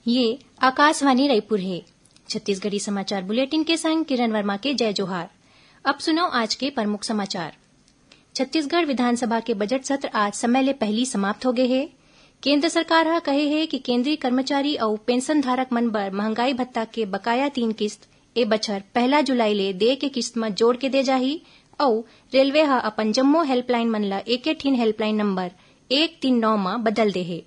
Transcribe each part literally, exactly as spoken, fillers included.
ये आकाशवाणी रायपुर हे। छत्तीसगढ़ी समाचार बुलेटिन के संग किरण वर्मा के जय जोहार। अब सुनव आज के प्रमुख समाचार। छत्तीसगढ़ विधानसभा के बजट सत्र आज समय ले पहिली समाप्त हो गे हे। केंद्र सरकार ह कहे हे कि केंद्रीय कर्मचारी अउ पेंशन धारक मन बर महंगाई भत्ता के बकाया तीन किस्त ए बछर पहला जुलाई ले देय के किस्त म जोड़ के दे जाही अउ रेलवे ह अपन जम्मो हेल्पलाइन मन ल एके ठिन हेल्पलाइन नंबर एक तीन नौ म बदल दे हे।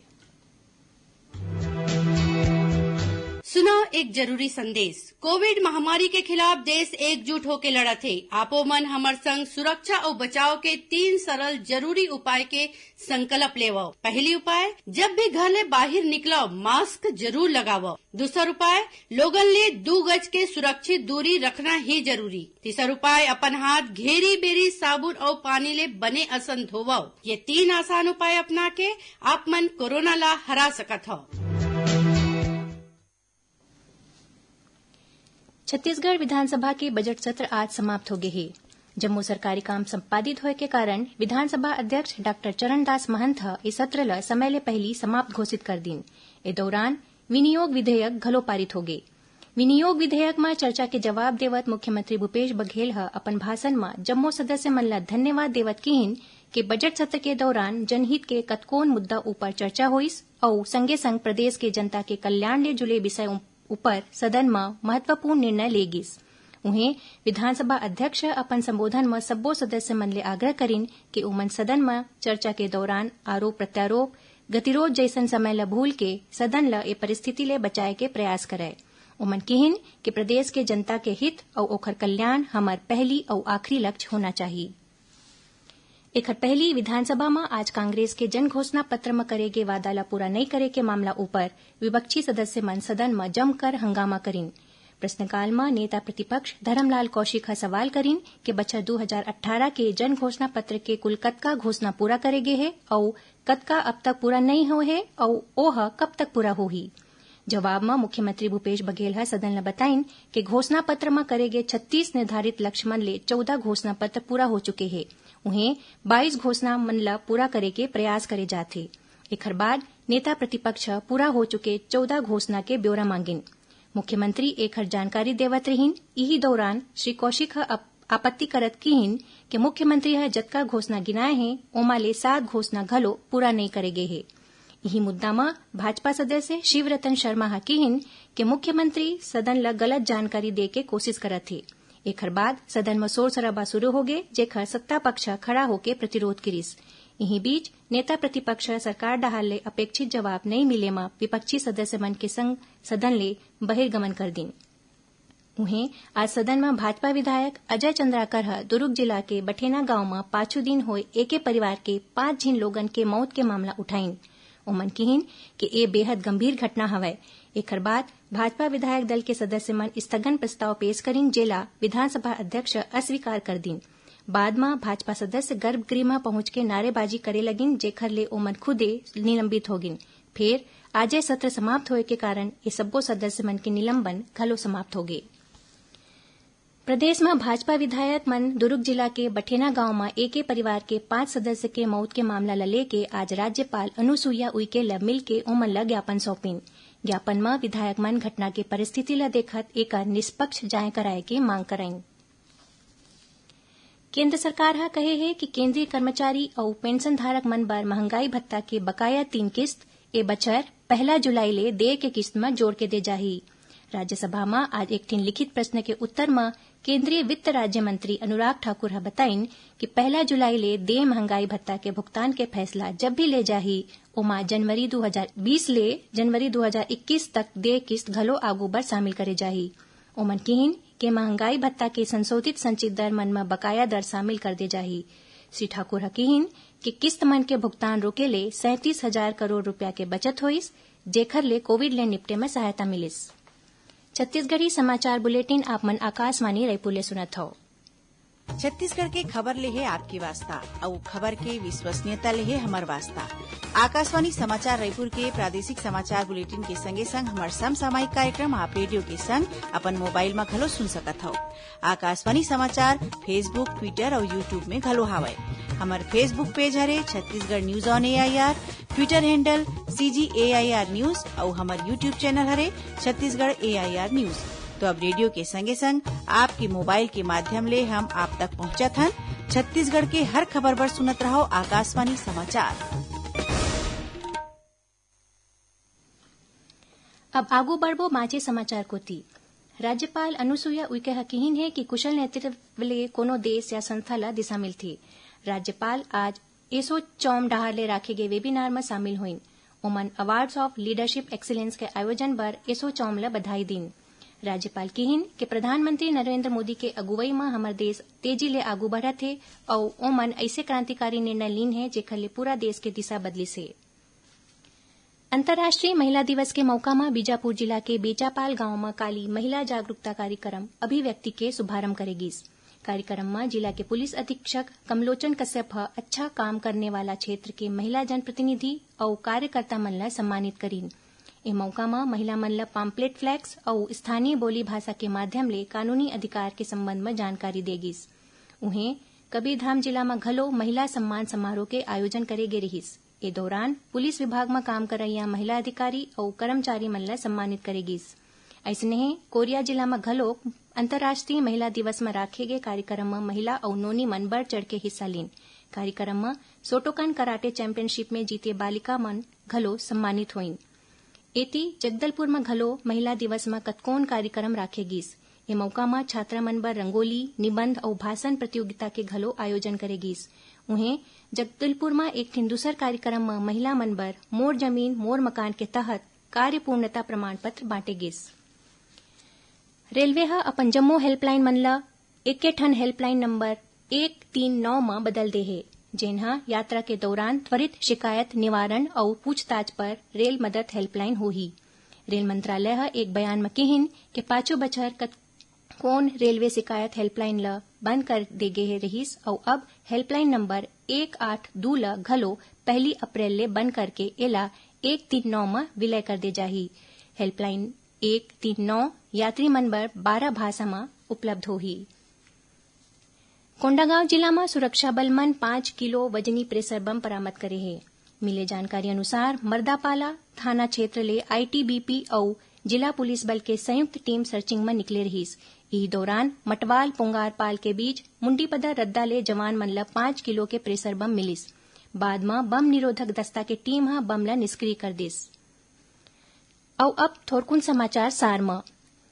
सुनव एक जरूरी संदेश। कोविड महामारी के खिलाफ देश एकजुट होके लड़त हे। आपो मन हमर संग सुरक्षा अउ बचाव के तीन सरल जरूरी उपाय के संकल्प लेवव। पहली उपाय, जब भी घर ले बाहिर निकलव, मास्क जरूर लगावव। दूसर उपाय, लोगन ले दू गज के सुरक्षित दूरी रखना ही जरूरी। तीसर उपाय, अपन हाथ घेरी बेरी साबुन अउ पानी ले बने असन धोवव। ये तीन आसान उपाय अपना के आप मन कोरोना ला हरा सकत हव। छत्तीसगढ़ विधानसभा के बजट सत्र आज समाप्त हो गे हे। जम्मो सरकारी काम संपादित होए के कारण विधानसभा अध्यक्ष डॉक्टर चरणदास महंत ह ए सत्र ल समय ले पहिली समाप्त घोषित कर दीन। ए दौरान विनियोग विधेयक घलो पारित होगे। विनियोग विधेयक म चर्चा के जवाब देवत मुख्यमंत्री भूपेश बघेल ह अपन भाषण म जम्मो सदस्य मन ल धन्यवाद देवत किहिन कि बजट सत्र के दौरान जनहित के कतकोन मुद्दा ऊपर चर्चा होइस अउ संगे संग प्रदेश के जनता के कल्याण ले जुले विषय उ-, ऊपर सदन म महत्वपूर्ण निर्णय ले गिस। उहें, विधानसभा अध्यक्ष ह अपन संबोधन म सब्बो सदस्य मन ले आग्रह करिन कि ओमन सदन म चर्चा के दौरान आरोप प्रत्यारोप, गतिरोध जइसन समय ल भूल के सदन ल ए परिस्थिति ले बचाए के प्रयास करय। ओमन किहिन कि प्रदेश के जनता के हित अउ ओखर कल्याण हमर पहली अउ आखिरी लक्ष्य होना चाही। एखर पहिली विधानसभा म आज कांग्रेस के जन घोषणा पत्र म करे गे वादा ल पूरा नइ करे के मामला ऊपर विपक्षी सदस्य मन सदन म जमकर हंगामा करिन। प्रश्नकाल म नेता प्रतिपक्ष धरमलाल कौशिक ह सवाल करिन कि बछर दू हजार अट्ठारह के जन घोषणा पत्र के कुल कतका घोषणा पूरा करे गे हे अउ कतका अब तक पूरा नइ होए हे अउ ओह कब तक पूरा होही। जवाब म मुख्यमंत्री भूपेश बघेल ह सदन ल बताइन कि घोषणा पत्र म करे गे छत्तीस निर्धारित लक्ष्य मन ले चौदह घोषणा पत्र पूरा हो चुके हे। उहें, बाईस घोषणा मन ल पूरा करे के प्रयास करे जात हे। एखर बाद नेता प्रतिपक्ष ह पूरा हो चुके चौदह घोषणा के ब्यौरा मांगिन। मुख्यमंत्री एखर जानकारी देवत रहिन। इही दौरान श्री कौशिक ह अप-, आपत्ति करत किहिन कि मुख्यमंत्री ह जतका घोषणा गिनाए हे, ओमा ले सात घोषणा घलो पूरा नइ करे गे हे। इही मुद्दा म भाजपा सदस्य शिवरतन शर्मा ह किहिन कि मुख्यमंत्री सदन ल गलत जानकारी दे के कोशिश करत हे। एखर बाद सदन म शोर शराबा शुरू होगे, जेखर सत्ता पक्ष ह खड़ा होके प्रतिरोध किरिस। इही बीच नेता प्रतिपक्ष ह सरकार डहार ले अपेक्षित जवाब नइ मिले म विपक्षी सदस्य मन के संग सदन ले बहिर्गमन कर दीन। उहें, आज सदन म भाजपा विधायक अजय चंद्राकर ह दुरूग जिला के बठेना गांव म पाछू दिन होए एके परिवार के पांच झिन लोगन के मौत के मामला उठाइन। ओमन किहिन कि ए बेहद गंभीर घटना हवय। एखर बाद भाजपा विधायक दल के सदस्य मन स्थगन प्रस्ताव पेश करिन, जेला विधानसभा अध्यक्ष अस्वीकार कर दीन। बाद म भाजपा सदस्य गर्भगृह म पहुंच के नारेबाजी करे लगिन, जेखर ले ओमन खुदे निलंबित हो गिन। फेर आजे सत्र समाप्त होए के कारण ये सब्बो सदस्य मन के निलंबन घलो समाप्त होगे। प्रदेश म भाजपा विधायक मन दुरूग जिला के बठेना गांव म एके परिवार के पांच सदस्य के मौत के मामला ल लेके आज राज्यपाल अनुसुईया उइके ल मिलके ओमन ल ज्ञापन सौंपिन। ज्ञापन म विधायक मन घटना के परिस्थिति ल देखत एकर निष्पक्ष जांच कराए के मांग करइन। केंद्र सरकार ह कहे हे कि केंद्रीय कर्मचारी अउ पेंशन धारक मन बर महंगाई भत्ता के बकाया तीन किस्त ए बछर पहला जुलाई ले देय के किस्त म जोड़ के दे जाही। राज्यसभा म आज एक ठिन लिखित प्रश्न के उत्तर म केंद्रीय वित्त राज्य मंत्री अनुराग ठाकुर ह बताइन कि पहला जुलाई ले देय महंगाई भत्ता के भुगतान के फैसला जब भी ले जाही, ओमा जनवरी दू हजार बीस ले जनवरी दू हजार इक्कीस तक देय किस्त घलो आगू बर शामिल करे जाही। ओमन किहिन के महंगाई भत्ता के संशोधित संचित दर मन म बकाया दर शामिल कर दे जाही। श्री ठाकुर ह किहिन कि किस्त मन के भुगतान रोके ले सैंतीस हजार करोड़ रुपया के बचत होइस, जेखर ले कोविड ले निपटे म सहायता मिलिस। छत्तीसगढ़ी समाचार बुलेटिन आप मन आकाशवाणी रायपुर ले सुनत हव। छत्तीसगढ़ के खबर ले हे आपके वास्ता, अउ खबर के विश्वसनीयता ले हे हमर वास्ता। आकाशवाणी समाचार रायपुर के प्रादेशिक समाचार बुलेटिन के संगे संग हमर समसामयिक कार्यक्रम आप रेडियो के संग अपन मोबाइल म घलो सुन सकत हव। आकाशवाणी समाचार Facebook, Twitter अउ YouTube में घलो हावय। हमर Facebook पेज हरे Chhattisgarh news on AIR, Twitter handle CG AIR news अउ हमर YouTube चैनल हरे छत्तीसगढ़ एआईआर न्यूज। तो अब रेडियो के संगे संग आपके मोबाइल के माध्यम ले हम आप तक पहुंचत हन। छत्तीसगढ़ के हर खबर बर सुनत रहो आकाशवाणी समाचार। अब आगू बढ़बो बांचे समाचार कोति। राज्यपाल अनुसुईया उइके ह किहिन हे कि कुशल नेतृत्व ले कोनो देश या संस्था ल दिशा मिलथे। राज्यपाल आज एसोचौम डहार ले राखे गे वेबिनार म शामिल होइन। ओमन Awards of Leadership Excellence के आयोजन बर एसोचौम ल बधाई दीन। राज्यपाल किहिन कि प्रधानमंत्री नरेंद्र मोदी के अगुवई म हमर देश तेजी ले आगू बढ़त हे अउ ओमन अइसे क्रांतिकारी निर्णय लीन हे, जेखर ले पूरा देश के दिशा बदलिस हे। अंतर्राष्ट्रीय महिला दिवस के मौका म बीजापुर जिला के बेचापाल गांव म काली महिला जागरूकता कार्यक्रम अभिव्यक्ति के शुभारंभ करे गिस। कार्यक्रम म जिला के पुलिस अधीक्षक कमलोचन कश्यप ह अच्छा काम करने वाला क्षेत्र के महिला जनप्रतिनिधि अउ कार्यकर्ता मन ल सम्मानित करीन। ए मौका म महिला मन ल पाम्पलेट, फ्लैक्स अउ स्थानीय बोली भाषा के माध्यम ले कानूनी अधिकार के संबंध म जानकारी दे गिस। उहें, कबीरधाम जिला म घलो महिला सम्मान समारोह के आयोजन करे गे रिहिस। ए दौरान पुलिस विभाग म काम करइया महिला अधिकारी अउ कर्मचारी मन ल सम्मानित करे गिस। अइसने कोरिया जिला म घलोक अंतर्राष्ट्रीय महिला दिवस म राखे गे कार्यक्रम म महिला अउ नोनी मन बढ़ चढ़ के हिस्सा लीन। कार्यक्रम म सोटोकन कराटे चैंपियनशिप में जीते बालिका मन घलो सम्मानित होइन। एती जगदलपुर म घलो महिला दिवस म कतकोन कार्यक्रम राखे गिस। ए मौका म छात्रा मन बर रंगोली, निबंध अउ भाषण प्रतियोगिता के घलो आयोजन करे गिस। उहें, जगदलपुर म एक ठिन दूसर कार्यक्रम म महिला मन बर मोर जमीन मोर मकान के तहत कार्य पूर्णता प्रमाण पत्र बांटे गिस। रेलवे ह अपन जम्मो हेल्पलाइन मन ल एके ठन हेल्पलाइन नंबर एक तीन नौ म बदल दे हे, जेन ह यात्रा के दौरान त्वरित शिकायत निवारण अउ पूछताछ पर रेल मदद हेल्पलाइन होही। रेल मंत्रालय ह एक बयान म किहिन के पाछू बछर कत-, कोन रेलवे शिकायत हेल्पलाइन ल बंद कर दे गे हे रिहिस अउ अब हेल्पलाइन नंबर एक आठ दू ल घलो पहली अप्रैल ले बंद करके एला एक तीन नौ म विलय कर दे जाही। हेल्पलाइन एक तीन नौ यात्री मन बर बारह भाषा म उपलब्ध होही। कोंडागांव जिला म सुरक्षा बल मन पाँच किलो वजनी प्रेशर बम बरामद करे हे। मिले जानकारी अनुसार, मर्दापाला थाना क्षेत्र ले आईटीबीपी अउ जिला पुलिस बल के संयुक्त टीम सर्चिंग म निकले रिहिस। इही दौरान मटवाल पोंगारपाल के बीच मुंडीपदर रद्दा ले जवान मन ल पाँच किलो के प्रेशर बम मिलिस। बाद म बम निरोधक दस्ता के टीम ह बम ल निष्क्रिय कर दिस। अउ अब थोरकुन समाचार सार म।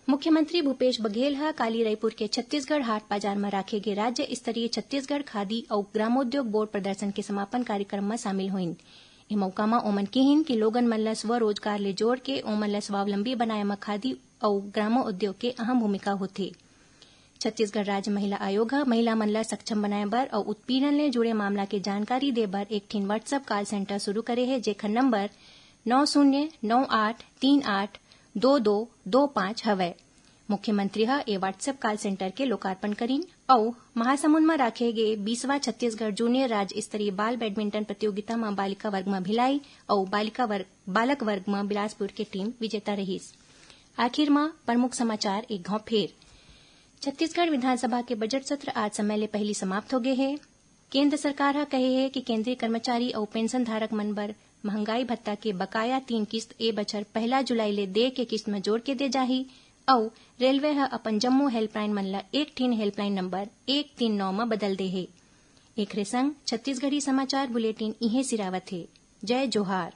मुख्यमंत्री भूपेश बघेल ह काली रईपुर के छत्तीसगढ़ हाट बाजार म राखे गे राज्य स्तरीय छत्तीसगढ़ खादी अउ ग्रामोद्योग बोर्ड प्रदर्शन के समापन कार्यक्रम म शामिल होइन। ए मौका म ओमन किहिन कि लोगन मन ल स्वरोजगार ले जोड़ के ओमन ल स्वावलंबी बनाए म खादी अउ ग्रामोद्योग के अहम भूमिका होथे। छत्तीसगढ़ राज्य महिला आयोग ह महिला मन ल सक्षम बनाए बर अउ उत्पीड़न ले जुड़े मामला के जानकारी दे बर एक ठिन WhatsApp कॉल सेंटर शुरू करे हे, जेखर नंबर नौ शून्य नौ आठ तीन आठ दो दो दो पाँच हवय। मुख्यमंत्री ह ए WhatsApp कॉल सेंटर के लोकार्पण करीन अउ महासमुंद म राखे गे बीसवां छत्तीसगढ़ जूनियर राज्य स्तरीय बाल बैडमिंटन प्रतियोगिता म बालिका वर्ग म भिलाई अउ बालिका वर्ग, बालक वर्ग म बिलासपुर के टीम विजेता रहिस। आखिर म प्रमुख समाचार एक घाव फेर। छत्तीसगढ़ विधानसभा के बजट सत्र आज समय ले पहिली समाप्त हो गे हे। केंद्र सरकार ह कहे हे कि केंद्रीय कर्मचारी अउ पेंशन धारक मन बर महंगाई भत्ता के बकाया तीन किस्त ए बछर पहला जुलाई ले दे के किस्त म जोड़ के दे जाही अउ रेलवे ह अपन जम्मो हेल्पलाइन मन ल एक ठिन हेल्पलाइन नंबर एक तीन नौ म बदल दे हे। एखरे संग छत्तीसगढ़ी समाचार बुलेटिन इहें सिरावत हे। जय जोहार।